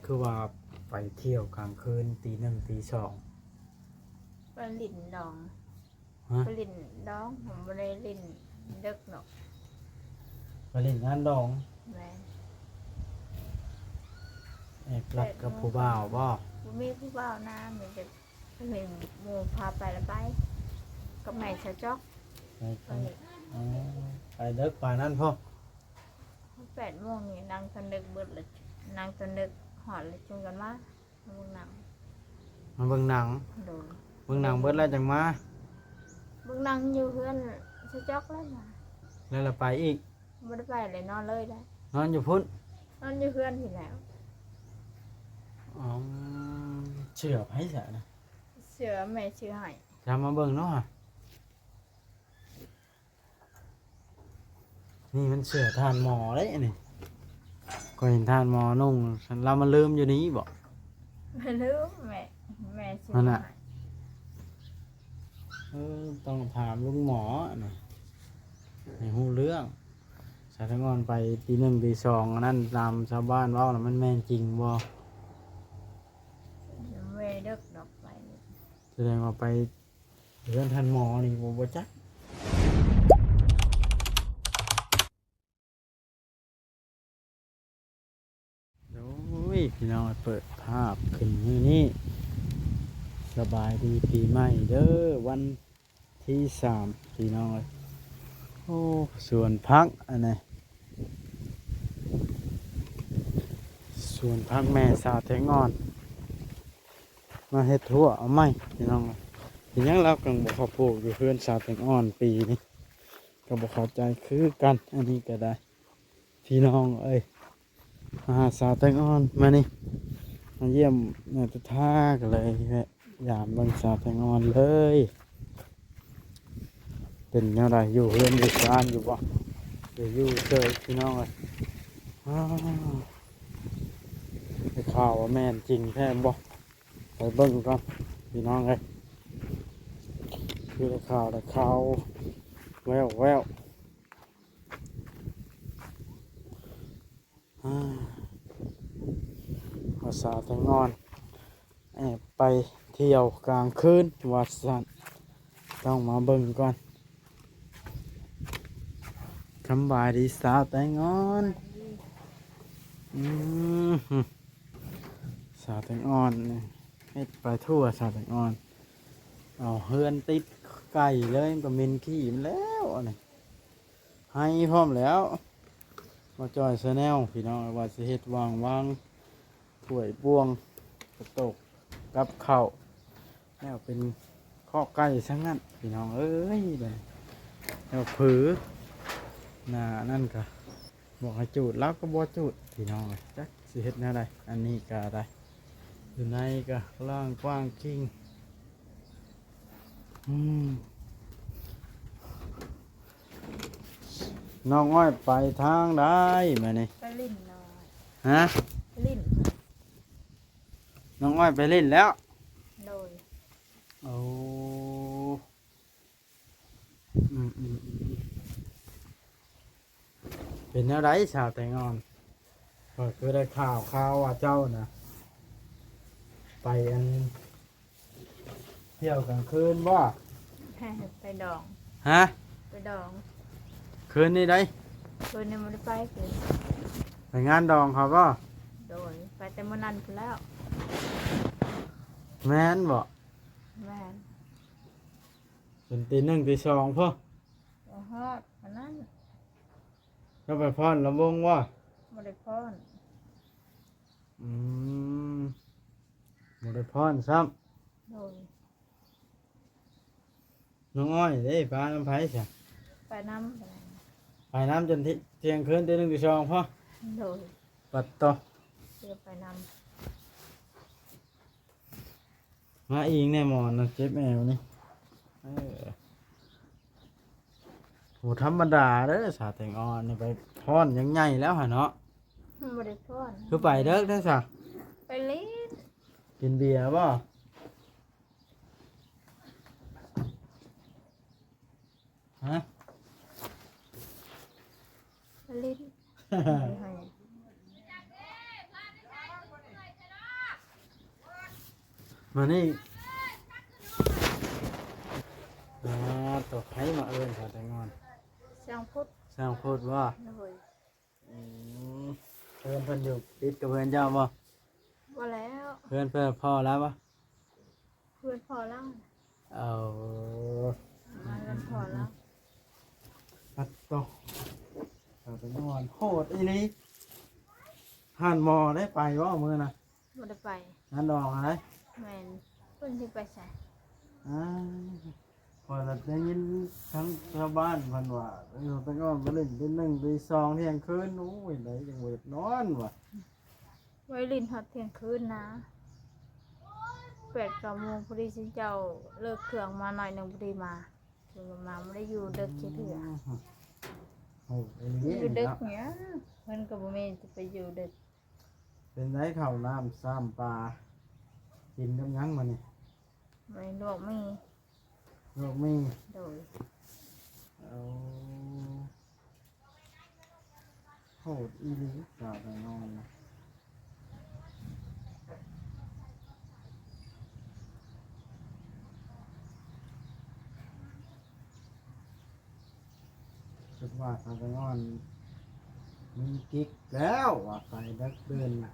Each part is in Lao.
ຄືວ່າໄປທ່ຽວກາງຄືນຕີໜຶ່ງຕີສອງ? ໄປຫຼິ້ນດອງ. ຮະ? ໄປຫຼິ້ນດອງ, ບໍ່ໄດ້ຫຼິ້ນເດິກດອກ. ໄປຫຼິ້ນງານດອງ? ແມ່ນ. ແອບລັກກັບຜູ້ບ່າວບໍ່? ບໍ່ມີຜູ້ບ່າວນະ, ມີແຕ່ ນີ້ໝູ່ພາໄປລະໄປ ກັບແມ່ສາວຈອກ. ໄປກັນ. ໄປ ອໍ ໄປເດິກປານນັ້ນພໍ້? ແປດໂມງນີ້ນັ່ງຈົນເດິກເບິດລະ, ນັ່ງຈົນເດິກ ຮອດລະຈຶ່ງກັນມາ ມາເບິ່ງໜັງ. ມາເບິ່ງໜັງ? ໂດຍ. ເບິ່ງໜັງເບິດແລ້ວຈັ່ງມາ? ເບິ່ງໜັງຢູ່ເຮືອນສາວຈອກແລ້ວມາ. ແລ້ວລະໄປອີກ? ບໍ່ໄດ້ໄປເລີຍ, ນອນເລີຍໄດ໋. ນອນຢູ່ພຸ້ນ? ນອນຢູ່ເຮືອນນີ້ແຫຼ້ວ. ອໍ ເສື້ອໃຜຊະນະ? ເສື້ອແມ່ຊື້ໃຫ້. ຈະມາເບິ່ງເນາະ. ນີ້ມັນເສື້ອທ່ານໝໍເດ້ນີ້. ຂ້ອຍເຫັນທ່ານໝໍນຸ່ງ, ລາວມາລືມຢູ່ນີ້ບໍ? ມາລືມແມ່, ແມ່ຊື້ໃຫ້. ເອີ ຕ້ອງຖາມລຸງໝໍນະ ໃຫ້ຮູ້ເລື່ອງ. ສາວແຕງອ່ອນໄປຕີໜຶ່ງຕີສອງ ອັນນັ້ນຕາມຊາວບ້ານເວົ້ານະ ມັນແມ່ນຈິງບໍ່? ແມ່ເດິກດອກໄປ. ສະແດງວ່າໄປເຮືອນທ່ານໝໍນີ້ບໍ່ ບໍ່ຈັກ. ໂອ້ຍ ພີ່ນ້ອງ ເປີດພາບຂຶ້ນມື້ນີ້ ສະບາຍດີປີໃໝ່ເດີ ວັນທີສາມ ພີ່ນ້ອງເອີຍ. ໂອ້ ສວນຜັກອັນນີ້ ສວນຜັກແມ່ສາວແຕງອ່ອນ ມາເຮັດຮົ້ວເອົາໃໝ່ ພີ່ນ້ອງເອີຍ. ເປັນຫຍັງລາວຈຶ່ງບໍ່ເຂົ້າປູກຢູ່ເຮືອນສາວແຕງອ່ອນປີນີ້ ກໍບໍ່ເຂົ້າໃຈຄືກັນ. ອັນນີ້ກໍໄດ້ ພີ່ນ້ອງເອີຍ ມາຫາສາວແຕງອ່ອນ ມານີ້ ມາຢ້ຽມແມ່ຕຸທາ ກໍເລີຍແວະຢາມເບິ່ງສາວແຕງອ່ອນເລີຍ. ເປັນແນວໃດ ຢູ່ເຮືອນຢູ່ຊານຢູ່ບໍ່? ດຽວຢູ່ເຊີຍ ພີ່ນ້ອງເອີຍ. ອ້າວ ໄດ້ຂ່າວວ່າແມ່ນຈິງແທ້ບໍ່? ໄປເບິ່ງກ່ອນ ພີ່ນ້ອງເອີຍ. ຄືໄດ້ຂ່າວ ໄດ້ຂ່າວແວ່ວໆ ວ່າສາວແຕງອ່ອນແອບໄປທ່ຽວກາງຄືນວ່າຊັ້ນ. ຕ້ອງມາເບິ່ງກ່ອນ. ສຳບາຍດີສາວແຕງອ່ອນ. ອືມ ສາວແຕງອ່ອນນີ້ເຮັດໄປທົ່ວ ສາວແຕງອ່ອນ. ເອົາເຮືອນຕິດໄກ່ເລີຍ ມັນກໍເໝັນຂີ້ມັນແລ້ວອັນນີ້ ໄຮ່ພ້ອມແລ້ວ. ບ່າວຈ້ອຍ Channel ພີ່ນ້ອງ ວ່າຊິເຮັດຫວ່າງວາງຖ້ວຍບ່ວງ ກະໂຕກ ກັບເຂົ້າ ແລ້ວເປັນຄອກໄກ່ຊະຊັ້ນ ພີ່ນ້ອງເອີຍ. ແລ້ວຜື ໜ້ານັ້ນກະບອກໃຫ້ຈູດ ລາວກໍບໍ່ຈູດ ພີ່ນ້ອງເອີຍ. ຈັກຊິເຮັດແນວໃດ. ອັນນີ້ກະໄດ້ ຢູ່ໃນກະລ່າງກວ້າງກິ້ງ. ອືມ ນ້ອງອ້ອຍໄປທາງໃດມື້ນີ້? ໄປຫຼິ້ນນ້ອຍ. ຮະ? ຫຼິ້ນ. ນ້ອງອ້ອຍໄປຫຼິ້ນແລ້ວ? ໂດຍ. ໂອ້ ອືມໆ ເປັນແນວໃດສາວແຕງອ່ອນ? ຂ້ອຍຄືໄດ້ຂ່າວ ຂ່າວວ່າເຈົ້ານະ ໄປອັນ ທ່ຽວກາງຄືນບໍ່? ໄປດອງ. ຮະ? ໄປດອງ. ຄືນນີ້ໃດ? ຄືນນີ້ບໍ່ໄດ້ໄປຄືນ. ໄປງານດອງເຂົາບໍ່? ໂດຍ ໄປແຕ່ມື້ນັ້ນພຸ້ນແລ້ວ. ແມ່ນບໍ່? ແມ່ນ. ເປັນຕີໜຶ່ງຕີສອງພຸ້ນ? ບໍ່ຮອດປານນັ້ນ. ເຈົ້າໄປຟ້ອນລຳວົງບໍ່? ບໍ່ໄດ້ຟ້ອນ. ອືມ ບໍ່ໄດ້ຟ້ອນຊ້ຳ. ໂດຍ. ນ້ອງອ້ອຍເດ້ ໄປນຳໃຜຊະ? ໄປນຳ. ໄປນຳຈົນ ທ່ຽງຄືນ ຕີໜຶ່ງ ຕີສອງພຸ້ນ? ໂດຍ. ປັດໂຕ ຊິໄປນຳ. ມາອີງແດ່ໝໍນນະ ເຈັບແອວນີ້. ເອີ ບໍ່ທຳມະດາເດີ ສາວແຕງອ່ອນນີ້ໄປຟ້ອນຍັງໃຫຍ່ແລ້ວຫັ້ນເນາະ. ບໍ່ໄດ້ຟ້ອນ. ຄືໄປເດິກແທ້ຊະ? ໄປຫຼິ້ນ. ກິນເບຍບໍ່? ຮະ? ຫຼິ້ນ. ໄປໃຫ້. ມານີ້ ອ່າ ຕົວໃຜມາເອີ້ນເຂົາແຕ່ງອນ? ຊ່າງພຸດ. ຊ່າງພຸດບໍ່? ໂດຍ. ອືມ ເຮືອນເພິ່ນຢູ່ຕິດກັບເຮືອນເຈົ້າບໍ່? ບໍ່ແລ້ວ. ເຮືອນເພິ່ນພໍ່ລາວບໍ່? ເຮືອນພໍ່ລາວ. ເອົາ ມາເຮືອນພໍ່ລາວ. ປັດໂຕ ເຂົາໄປນອນໂຫດອີ່ຫຼີ. ຮ້ານໝໍໄດ້ໄປບໍ່ມື້ນະ? ບໍ່ໄດ້ໄປ. ງານດອງຫັ້ນໃດ? ແມ່ນ. ເພິ່ນຊິໄປໃສ? ອ້າ ຂ້ອຍລະໄດ້ຍິນທາງຊາວບ້ານເພິ່ນວ່າ ເອີ ໄປນອນໄປຫຼິ້ນຕີໜຶ່ງຕີສອງທ່ຽງຄືນ. ໂອ້ຍ ໃດຈັ່ງບໍ່ຢາກນອນວ່າ. ໄວ້ຫຼິ້ນຮອດທ່ຽງຄືນນະ ແປດເກົ້າໂມງພໍດີ ຊິເຈົ້າເລີກເຄື່ອງມາໜ້ອຍໜຶ່ງພໍດີມາ. ຄືມາບໍ່ໄດ້ຢູ່ເດິກຈັກເທື່ອ. ໂອ້ ຢູ່ເດິກຫຍັງ ເພິ່ນກໍບໍ່ແມ່ນຊິໄປຢູ່ເດິກ. ເປັນໃດເຂົ້ານ້ຳຊ້ຳປາ ກິນກັບຫຍັງມື້ນີ້? ໄວ້ລວກໝີ່. ລວກໝີ່. ໂດຍ. ເອົາ ໂຫດອີ່ຫຼີສາວໄປນອນນະ. ຄິດວ່າສາວໄປນອນມີກິກແລ້ວວ່າ ໄປເດິກເດີນນະ.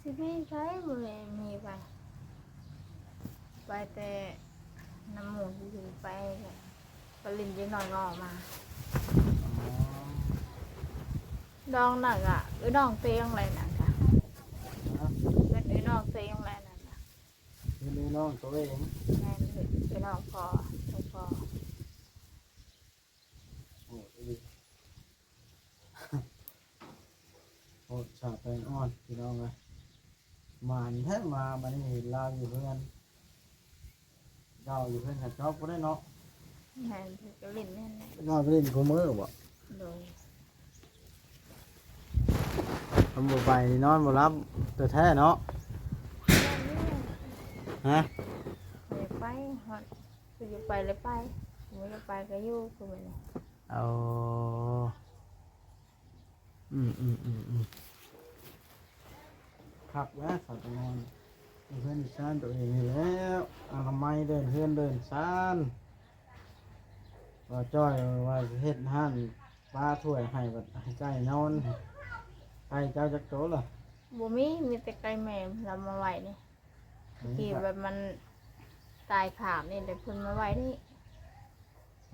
ຊິມີໃຜ ບໍ່ແມ່ນມີໃຜ ໄປແຕ່ນຳໝູ່ຊື່ໆ ໄປ ໄປຫຼິ້ນຈັກໜ້ອຍກໍອອກມາ. ອໍ ນ້ອງນັ້ນກະເອື້ອຍນ້ອງໂຕເອງແຫຼະນັ້ນກະ. ຮະ? ເປັນເອື້ອຍນ້ອງໂຕເອງແຫຼະນັ້ນກະ. ເປັນເອື້ອຍນ້ອງໂຕເອງ? ແມ່ນ ເອື້ອຍນ້ອງພໍ່ ນ້ອງພໍ່. ໂຫດອີ່ຫຼີ ໂຫດສາວແຕງອ່ອນ ພີ່ນ້ອງເອີຍ. ໝານແທ້ມາບັດນີ້ເຫັນລາວຢູ່ເຮືອນ ລາວຢູ່ເຮືອນຂະເຈົ້າພຸ້ນແຫຼະເນາະ. ແມ່ນ ເພິ່ນກໍຫຼິ້ນແມ່ນແຫຼະ. ລາວໄປຫຼິ້ນຄູ່ມື້ບໍ? ໂດຍ. ຄັນບໍ່ໄປນີ້ນອນບໍ່ຫຼັບແທ້ໆເນາະ. ແມ່ນຢູ່. ຮະ? ຂ້ອຍຢາກໄປ ຮອດ ຄືຢາກໄປແລ້ວໄປ ບໍ່ຢາກໄປກໍຢູ່ຄືມື້ນີ້. ເອົາ ອືມໆໆໆ ຄັກແລ້ວ ສາວຕະນອນ ເຮືອນຊານຕົວເອງນີ້ແລ້ວ ອະນາໄມເດີ່ນເຮືອນເດີ່ນຊານ. ວ່າຈ້ອຍວ່າຊິເຮັດຮ້ານປາຖ້ວຍໃຫ້ ບັດໃຫ້ໄກ່ນອນ ໄກ່ເຈົ້າຈັກໂຕລະ? ບໍ່ມີ ມີແຕ່ໄກ່ແມ່ລາວມາໄວ້ນີ້. ອືມ ທີ່ແບບມັນຕາຍຂາບນີ້ ແລ້ວເພິ່ນມາໄວ້ນີ້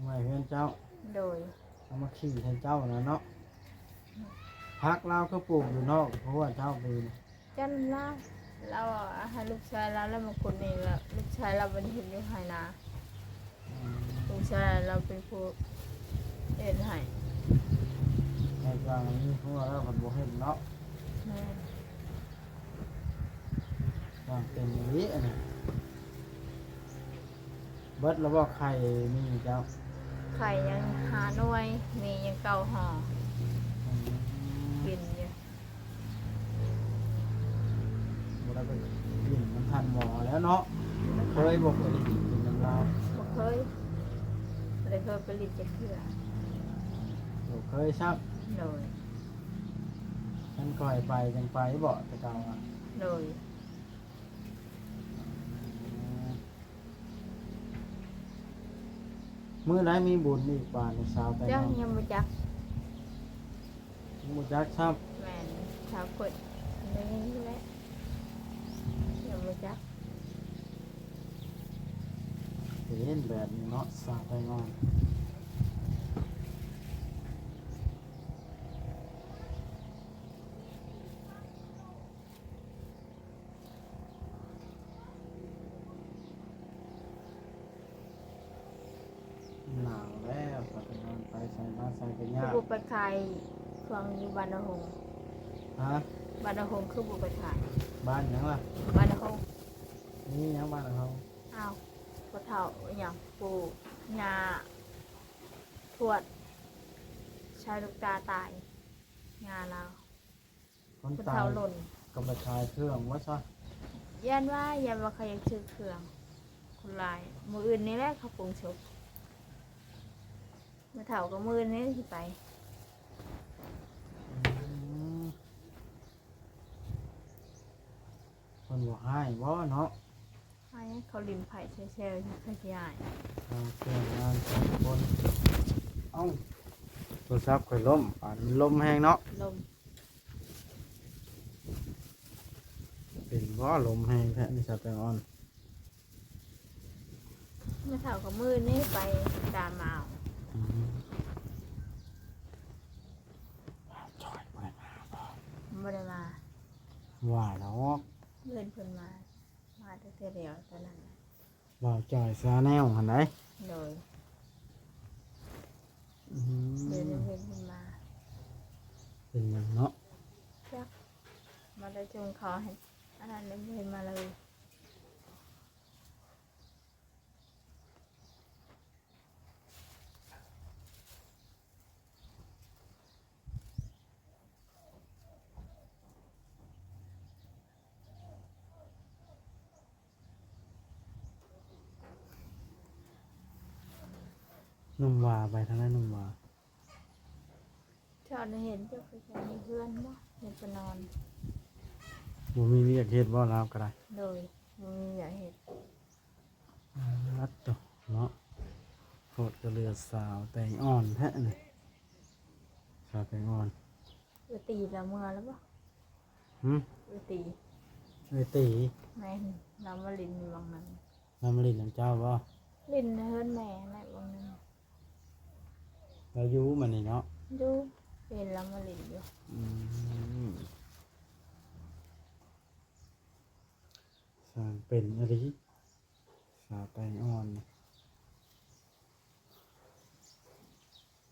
ໄວ້ເຮືອນເຈົ້າ. ໂດຍ. ເອົາມາຂີ່ໃຫ້ເຈົ້ານະເນາະ. ອືມ. ຜັກລາວຄືປູກຢູ່ນອກຮົ້ວເຈົ້າປີນີ້? ຈັນລາວ ລາວໃຫ້ລູກຊາຍລາວ ລາວມາຂຸດນີ້ ລະລູກຊາຍລາວບໍ່ໄດ້ເຮັດຢູ່ໄຮ່ນາ. ອືມ. ລູກຊາຍລາວເປັນຜູ້ເຮັດໃຫ້. ໃນການມີຜົວແລ້ວເພິ່ນບໍ່ເຮັດເນາະ. ແມ່ນ. ຢ່າງເປັນອີ່ຫຼີອັນນີ້. ເບິດແລ້ວບໍ່ໄຂ່ມີເຈົ້າ? ໄຂ່ຍັງຫ້າໜ່ວຍ ມີຍັງເກົ້າຫໍ່. ອືມ. ກິນຢູ່. ບໍ່ໄດ້ໄປຫຼິ້ນນຳທ່ານໝໍແລ້ວເນາະ. ເຄີຍບໍ່ໄປຫຼິ້ນນຳລາວ? ບໍ່ເຄີຍ. ບໍ່ໄດ້ເຄີຍໄປຫຼິ້ນຈັກເທື່ອ. ບໍ່ເຄີຍຊ້ຳ. ໂດຍ. ຄັນຂ້ອຍໄປຈັ່ງໄປບໍ ແຕ່ເກົ່າອະ? ໂດຍ. ອືມ. ມື້ໃດມີບຸນອີກບາດນີ້ ສາວແຕງອ່ອນ? ຍັງ ຍັງບໍ່ຈັກ. ຍັງບໍ່ຈັກຊ້ຳ. ແມ່ນ ຊາວພຸດໄດ້ຍິນແຫຼະ ຍັງບໍ່ຈັກ. ເຫັນແບບນີ້ເນາະ ສາວແຕງອ່ອນ. ໜາວແລ້ວ ໄປໃສມາໃສກໍຍາກ. ຄືບໍ່ໄປຂາຍເຄື່ອງຢູ່ບ້ານນາຫົງ? ຮະ? ບ້ານນາຫົງຄືບໍ່ໄປຂາຍ? ບ້ານຫຍັງລະ? ບ້ານນາຫົງ. ມີຫຍັງບ້ານນາຫົງ? ອ້າວ ພໍ່ເຖົ້າອີຫຍັງ ປູ່ຍ່າ ທວດ ຊາຍລູກຕາຕາຍ ຍ່າລາວ. ຄົນຕາຍກໍໄປຂາຍເຄື່ອງວ່າຊະ. ຢ້ານວ່າ ຢ້ານວ່າເຂົາຢາກຊື້ເຄື່ອງ ຄົນຫຼາຍ. ມື້ອື່ນນີ້ແຫຼະເຂົາປຸງສົບ. ແມ່ເຖົ້າກໍມື້ອື່ນນີ້ຊິໄປ. ອືມ. ເພິ່ນບໍ່ຮ້າຍບໍ່ເນາະ? ອ້າຍເຂົາຫຼິ້ນໄພ້ແຊວໆຢູ່ ເຂົາຊິອ້າຍ ເຂົາແຊວງານສອງຄົນ. ເອົ້າ ໂທລະສັບຂ້ອຍລົ້ມ ປານມັນລົມແຮງເນາະ. ລົມ ເປັນບໍ່ ລົມແຮງແທ້ນີ້ ສາວແຕງອ່ອນ? ແມ່ເຖົ້າກໍມື້ນີ້ໄປຕາມມາເອົາ. ອືມ ຈອຍບໍ່ໄດ້ມາບໍ່? ບໍ່ໄດ້ມາ. ວ່າດອກ ເພິ່ນ ເພິ່ນມາ ມາແຕ່ເທື່ອດຽວຕອນນັ້ນ. ບ່າວຈ່ອຍຊາແນວຫັ້ນໃດ? ໂດຍ. ອືມ ເດີນເຫັນເພິ່ນມາ. ເປັນຫຍັງເນາະ? ຈັກ ມາໄດ້ຊົງເຂົາໃຫ້ອັນນັ້ນ ບໍ່ເຫັນມາເລີຍ. ໜຸ່ມຫວາໄປທາງໃດ? ໜຸ່ມຫວາ ເຈົ້າໄດ້ເຫັນ ເຈົ້າໄປໃສ ຢູ່ເຮືອນບໍ່? ເຫັນໄປນອນ. ບໍ່ມີວຽກເຮັດບໍ່ລາວກໍໄດ້? ໂດຍ ບໍ່ມີວຽກເຮັດ. ອາດໂຕເນາະ ໂພດກະເຫຼືອສາວແຕງອ່ອນແທ້ນີ້ ສາວແຕງອ່ອນ. ເອື້ອຍຕີລາວເມືອແລ້ວບໍ່? ຫື? ເອື້ອຍຕີ ເອື້ອຍຕີ. ແມ່ນ ລາວມາຫຼິ້ນຢູ່ວັງໜຶ່ງ. ລາວມາຫຼິ້ນນຳເຈົ້າບໍ່? ຫຼິ້ນໃນເຮືອນແມ່ຫັ້ນແຫຼະວັງໜຶ່ງ. ລາວຢູ່ມານີ້ເນາະ? ຢູ່ ເຫັນລາວມາຫຼິ້ນຢູ່. ອືມ ຊ່າງເປັນອີ່ຫຼີ ສາວແຕງອ່ອນ.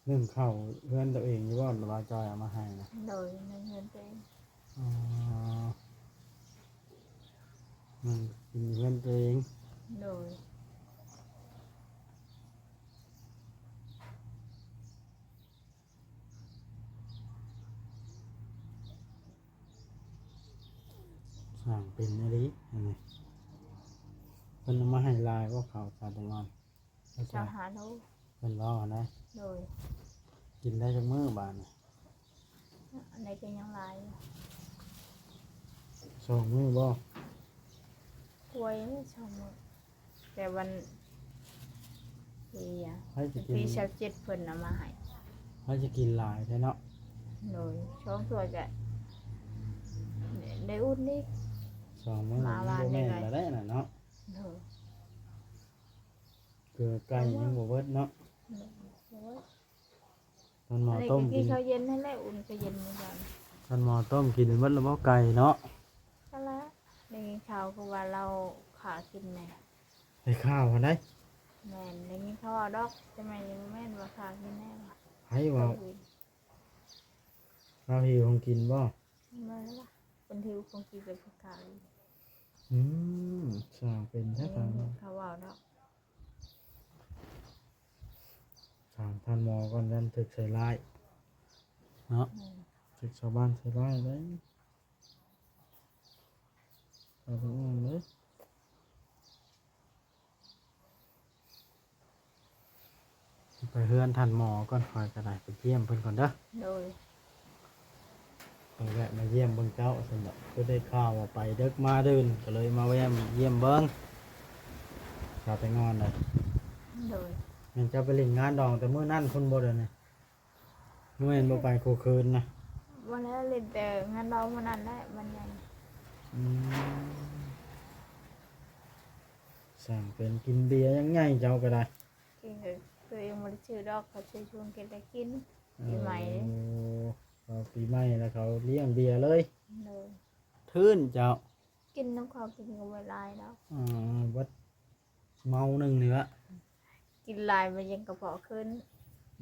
ໜຶ້ງເຂົ້າເຮືອນຕົວເອງຢູ່ບໍ່ ຫຼືວ່າຈອຍເອົາມາໃຫ້ນະ? ໂດຍ ໜຶ້ງເຮືອນຕົວເອງ. ອໍ ໜຶ້ງກິນເຮືອນຕົວເອງ. ໂດຍ. ຊ່າງເປັນອີ່ຫຼີອັນນີ້. ເພິ່ນເອົາມາໃຫ້ຫຼາຍບໍ່ເຂົ້າ ສາວແຕງອ່ອນ? ຊາວຫ້າໂລ. ເພິ່ນເວົ້າຫັ້ນນະ? ໂດຍ. ກິນໄດ້ຈັກມື້ບາດນີ້? ອັນໃດກໍຍັງຫຼາຍຢູ່. ສອງມື້ບໍ່? ກວ່າຢູ່ ສອງມື້. ແຕ່ວັນທີ ໃຜຊິກິນ ວັນທີຊາວເຈັດເພິ່ນເອົາມາໃຫ້. ໃຜຊິກິນຫຼາຍແທ້ເນາະ? ໂດຍ ສອງຖ້ວຍກະໄດ້ອຸ່ນອີກ. ສອງມື້ ມາວານນີ້ ບໍ່ແມ່ນແລ້ວໄດ໋ນະເນາະ. ໂດຍ. ເກືອໄກ່ຍັງບໍ່ເບິດເນາະ. ໂດຍ ບໍ່ເບິດ. ທ່ານໝໍຕົ້ມກິນ ກິນເຂົ້າເຢັນຫັ້ນແຫຼະ ອຸ່ນເຂົ້າເຢັນມື້ວານ. ທ່ານໝໍຕົ້ມກິນໝົດແລ້ວບໍ່ໄກ່ເນາະ? ກໍລະ ໄດ້ຍິນຂ່າວຄືວ່າລາວຂ້າກິນແດ່. ໄດ້ຂ່າວຫັ້ນໃດ? ແມ່ນ ໄດ້ຍິນເຂົາເວົ້າດອກ ແຕ່ແມ່ນບໍ່ແມ່ນວ່າຂ້າກິນແດ່ວ່າ. ໃຜເວົ້າ? ລາວຫິວຂອງກິນບໍ່? ແມ່ນລະ ເພິ່ນຫິວຂອງກິນແຕ່ຜູ້ຂ້າ. ອືມ ຊ່າງເປັນແທ້ ໄດ້ຍິນເຂົາເວົ້າດອກ. ຖາມທ່ານໝໍກ່ອນ ຢ້ານຖືກໃສ່ຮ້າຍເນາະ. ແມ່ນ ຖືກຊາວບ້ານໃສ່ຮ້າຍເດ້. ເອົາໄປອ່ອນເດ້ ໄປເຮືອນທ່ານໝໍກ່ອນ ຂ້ອຍກໍໄດ້ໄປຢ້ຽມເພິ່ນກ່ອນເດີ. ໂດຍ. ໄປແວະມາຢ້ຽມເບິ່ງເຈົ້າຊັ້ນດອກ ຄືໄດ້ຂ່າວວ່າໄປເດິກມາດື່ນ ກໍເລີຍມາແວະຢ້ຽມເບິ່ງ. ສາວແຕງອ່ອນເດ້. ໂດຍ. ແມ່ນເຈົ້າໄປຫຼິ້ນງານດອງແຕ່ມື້ນັ້ນພຸ້ນບໍ່ ດຽວນີ້? ແມ່ນບໍ່ໄປຄູ່ຄືນນະ? ບໍ່ແລ້ວ ຫຼິ້ນແຕ່ງານດອງມື້ນັ້ນແຫຼະ ມັນຍັງ. ອືມ ຊ່າງເປັນ ກິນເບຍຢ່າງໃຫຍ່ເຈົ້າກໍໄດ້. ກິນກໍຕົວເອງບໍ່ໄດ້ຊື້ດອກ ເຂົາຊື້ຊວນກິນແຕ່ກິນ. ເອີ ປີໃໝ່ ເຂົາປີໃໝ່ແລ້ວເຂົາລ້ຽງເບຍເລີຍ. ໂດຍ. ທຶນເຈົ້າ ກິນນຳເຂົາ ກິນກໍບໍ່ຫຼາຍດອກ. ເອີ ເບິດເມົາໜຶ່ງນີ້ລະ ກິນຫຼາຍມັນຍັງກະເພາະຂຶ້ນ.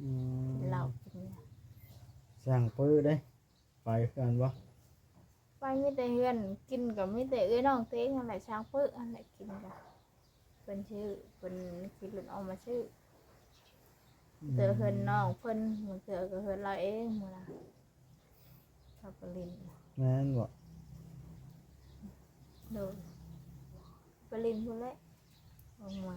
ອືມ ກິນເຫຼົ້າກິນ. ຊ່າງປຶເດ້ ໄປຄືກັນບໍ່? ໄປມີແຕ່ເຮືອນ ກິນກໍມີແຕ່ເອື້ອຍນ້ອງຕົວເອງຫັ້ນແຫຼະ ຊ່າງປຶຫັ້ນແຫຼະ. ກິນກໍເພິ່ນຊື້ ເພິ່ນຂີ່ລົດອອກມາຊື້. ອືມ ເທື່ອເຮືອນນ້ອງເພິ່ນ ບາງເທື່ອກໍເຮືອນລາວເອງ ມື້ນະ ເຮົາໄປຫຼິ້ນ. ແມ່ນບໍ່? ໂດຍ. ໄປຫຼິ້ນພຸ້ນແຫຼະ ອອກມາ.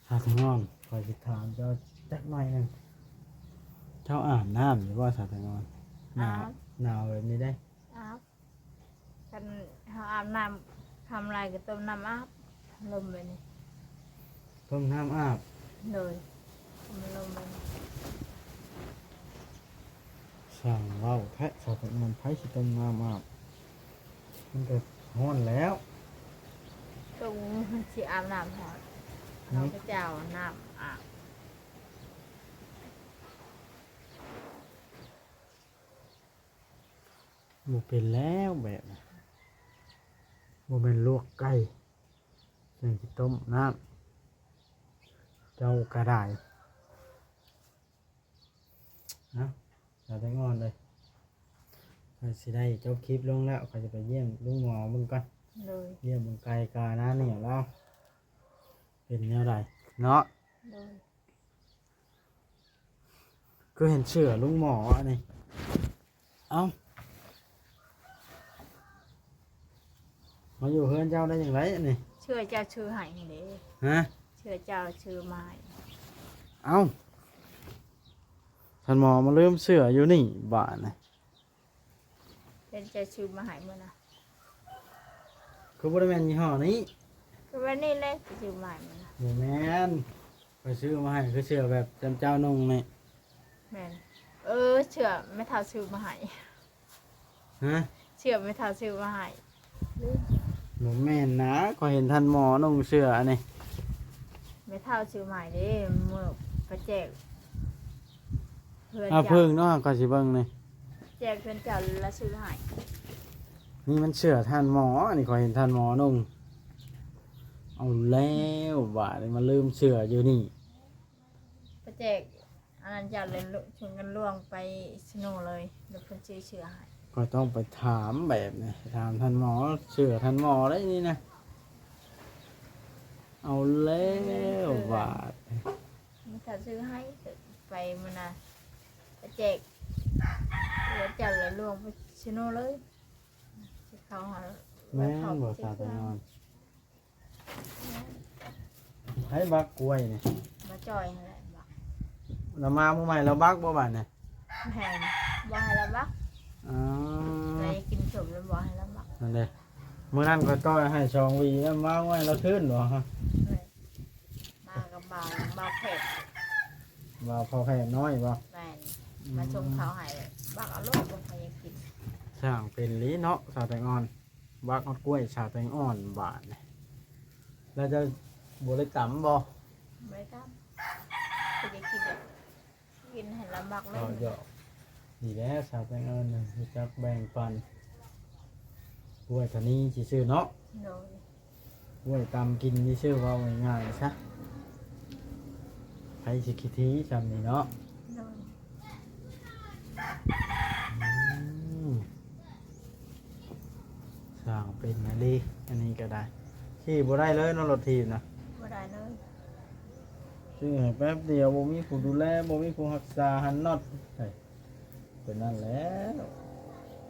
ສາວແຕງອ່ອນ ຂ້ອຍຊິຖາມເຈົ້າຈັກໜ້ອຍໜຶ່ງ ເຈົ້າອາບນ້ຳຢູ່ບໍ່ ສາວແຕງອ່ອນ? ໜາວ ອາບ ໜາວແບບນີ້ເດ້. ອາບ ຄັນ ເຮົາອາບນ້ຳຄ່ຳລາຍກໍຕົ້ມນ້ຳອາບ ລົມແບບນີ້ ຕົ້ມນ້ຳອາບ ໂດຍ ຕົ້ມລົມແບບນີ້ ຊ່າງເວົ້າແທ້ ສາວແຕງອ່ອນ ໃຜຊິຕົ້ມນ້ຳອາບ ມັນກໍຮ້ອນແລ້ວ ຕົ້ມ ຊິອາບນ້ຳຮ້ອນ ເຮົາກໍຈະເອົານ້ຳອາບ. ບໍ່ເປັນແລ້ວແບບນີ້ ບໍ່ແມ່ນລວກໄກ່ ຈັ່ງຊິຕົ້ມນ້ຳ ເຈົ້າກໍໄດ້ ເອົ້າ ສາວແຕງອ່ອນເອີຍ ຂ້ອຍຊິໄດ້ຈົບຄລິບລົງແລ້ວ ຂ້ອຍຈະໄປຢ້ຽມລຸງໝໍເບິ່ງກ່ອນ ໂດຍ ຢ້ຽມເບິ່ງໄກ່ການາໜຽວລາວ ເປັນແນວໃດເນາະ ໂດຍ. ຄືເຫັນເສື້ອລຸງໝໍອັນນີ້ ເອົ້າ ມາຢູ່ເຮືອນເຈົ້າໄດ້ຈັ່ງໃດອັນນີ້ ເສື້ອເຈົ້າຊື້ໃຫ້ຫັ້ນເດ້ ຮະ ເສື້ອເຈົ້າຊື້ມາໃຫ້ ເອົ້າ ທ່ານໝໍມາລືມເສື້ອຢູ່ນີ້ບາດນີ້ ເພິ່ນຈະຊື້ມາໃຫ້ມື້ນະ ຄືບໍ່ໄດ້ແມ່ນຍີ່ຫໍ້ນີ້ ຄືວ່ານີ້ແຫຼະຈະຊື້ມາໃຫ້ມື້ນະ ບໍ່ແມ່ນ ຂ້ອຍຊື້ມາໃຫ້ ຄືເສື້ອແບບເຈົ້ານຸ່ງນີ້ ແມ່ນ ເອີ ເສື້ອແມ່ເຖົ້າຊື້ມາໃຫ້ ຮະ ເສື້ອແມ່ເຖົ້າຊື້ມາໃຫ້ ບໍ່ແມ່ນນະ ຂ້ອຍເຫັນທ່ານໝໍນຸ່ງເສື້ອອັນນີ້ ແມ່ເຖົ້າຊື້ມາໃຫ້ເດ້ ມື້ໄປແຈກ ເພື່ອ ເອົາ ເຈົ້າ ເພິ່ງເນາະ ຂ້ອຍຊິເບິ່ງນີ້ ແຈກເພື່ອນເຈົ້າລະຊື້ໃຫ້ ນີ້ມັນເສື້ອທ່ານໝໍ ອັນນີ້ຂ້ອຍເຫັນທ່ານໝໍນຸ່ງ ເອົາແລ້ວ ບາດນີ້ມາລືມເສື້ອຢູ່ນີ້ ໄປແຈກອັນນັ້ນເຈົ້າເລີຍ ລ- ຊວນກັນລ່ວງໄປສະໂນເລີຍ ແລ້ວເພິ່ນຊື້ເສື້ອໃຫ້ ຂ້ອຍຕ້ອງໄປຖາມແບບນີ້ ຖາມທ່ານໝໍ ເສື້ອທ່ານໝໍໄດ໋ນີ້ນະ ເອົາແລ້ວ ບາດ ມັນກໍຊື້ໃຫ້ ໄປມື້ນະ ໄປແຈກ ແລ້ວເຈົ້າລະລ່ວງໄປສະໂນເລີຍ ຊິເຂົ້າຫາ ແມ່ນບໍ່ ສາວແຕງອ່ອນ ໃຜບັກກ້ວຍນີ້ ບໍ່ຈ່ອຍຫັ້ນແຫຼະບັກ ລະມາມື້ໃໝ່ລະບັກບໍ່ບາດນີ້ ແມ່ນ ບໍ່ໃຫ້ລະບັກ ອໍ ໄປກິນສົມລະບໍ່ໃຫ້ລະບັກ ນັ້ນເດ້ ມື້ນັ້ນຂ້ອຍຕ່ອຍໃຫ້ສອງຫວີ ລະມາມື້ໃໝ່ລະຄືນບໍ່ ມາກັບບ່າວ ບ່າວແພດ ບ່າວພໍ່ແພດນ້ອຍບໍ່ ແມ່ນ ມາສົ່ງເຂົ້າໃຫ້ ບັກເອົາໂລດ ບໍ່ໃຜຢາກກິນ ຊ່າງເປັນອີ່ຫຼີເນາະ ສາວແຕງອ່ອນ ບັກຮອດກ້ວຍສາວແຕງອ່ອນບາດນີ້ ແລ້ວເຈົ້າບໍ່ໄດ້ຕຳບໍ່ ບໍ່ໄດ້ຕຳ ເພິ່ນຈະກິນ ກິນໃຫ້ລະບັກເລີຍ ເອົາເຍາະ ດີແລ້ວ ສາວແຕງອ່ອນຮູ້ຈັກແບ່ງປັນ ກ້ວຍທານີຊື່ໆເນາະ ໂດຍ ກ້ວຍຕຳກິນຊື່ໆ ເວົ້າງ່າຍໆຊະ ໃຜຊິຂີ້ຖີ່ຊ່ຳນີ້ເນາະ ໂດຍ ອືມ ຊ່າງເປັນອີ່ຫຼີ ອັນນີ້ກໍໄດ້ ຂີ່ບໍ່ໄດ້ເລີຍເນາະ ລົດຖີບນະ ບໍ່ໄດ້ເລີຍ ຊື້ໃຫ້ແປັບດຽວ ບໍ່ມີຜູ້ດູແລ ບໍ່ມີຜູ້ຮັກສາ ຫັນນັອດ ເອີຍ ເປັນນັ້ນແຫຼະ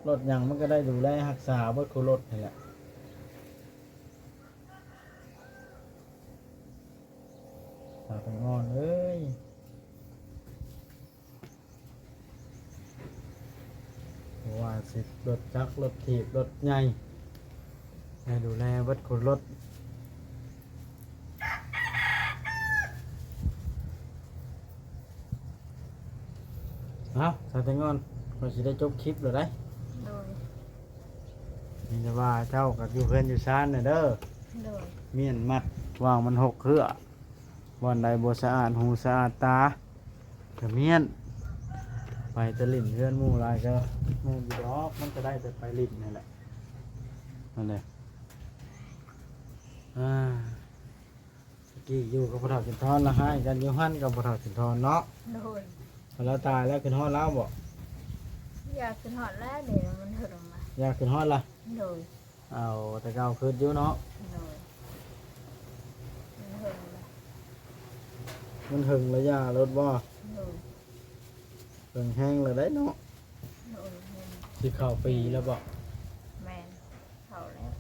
ລົດຫຍັງມັນກໍໄດ້ດູແລຮັກສາເບິດ ຄືລົດນີ້ແຫຼະ ສາວແຕງອ່ອນເອີຍ ບໍ່ວ່າຊິລົດຈັກ ລົດຖີບ ລົດໃຫຍ່ ໃຫ້ດູແລເບິດ ຄົນລົດ ເອົ້າ ສາວແຕງອ່ອນ ຂ້ອຍຊິໄດ້ຈົບຄລິບແລ້ວໄດ໋ ໂດຍ ມີແຕ່ວ່າເຈົ້າກໍຢູ່ເຮືອນຢູ່ຊານນະເດີ ໂດຍ ມ້ຽນມັດ ວ່າງມັນຫົກເຄືອ ບ່ອນໃດບໍ່ສະອາດຫູສະອາດຕາ ກະມ້ຽນ ໄປແຕ່ຫຼິ້ນເຮືອນໝູ່ຫຼາຍກໍແມ່ນຢູ່ດອກ ມັນກໍໄດ້ແຕ່ໄປຫຼິ້ນຫັ້ນແຫຼະ ນັ້ນແຫຼະ ອາ ຕະກີ້ຢູ່ກັບພໍ່ເຖົ້າສຸນທອນ ລະຮ້າຍກັນຢູ່ຫັ້ນກັບພໍ່ເຖົ້າສຸນທອນເນາະ ໂດຍ ລາວຕາຍແລ້ວ ຄິດຮອດລາວບໍ່ ຢາກຄິດຮອດແລ້ວ ເດ ມັນເຖິງລະ ຢາກຄິດຮອດລະ ໂດຍ ເອົາ ແຕ່ເກົ່າຄິດຢູ່ເນາະ ໂດຍ ມັນເຖິງລະ ມັນເຖິງລະຢາໂລດບໍ່ ໂດຍ ເຖິງແຮງລະໄດ໋ເນາະ ໂດຍ ແມ່ນ ຊິເຂົ້າປີລະບໍ່ ແມ່ນ ເຂົ້າແລ້ວ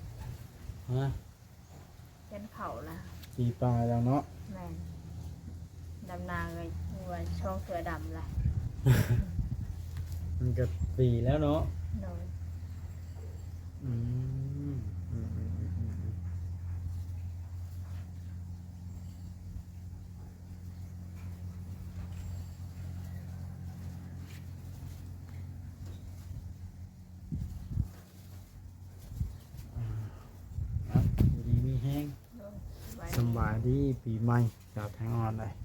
ຮະ ເປັນເຂົ້າລະ ປີປາຍແລ້ວເນາະ ແມ່ນ ດຳນາກໍວ່າຊ່ອງເສືອດຳລະ ມັນກໍປີແລ້ວເນາະ ໂດຍ ອືມ ສຳບາຍດີປີໃໝ່ ສາວແຕງອ່ອນເອີຍ.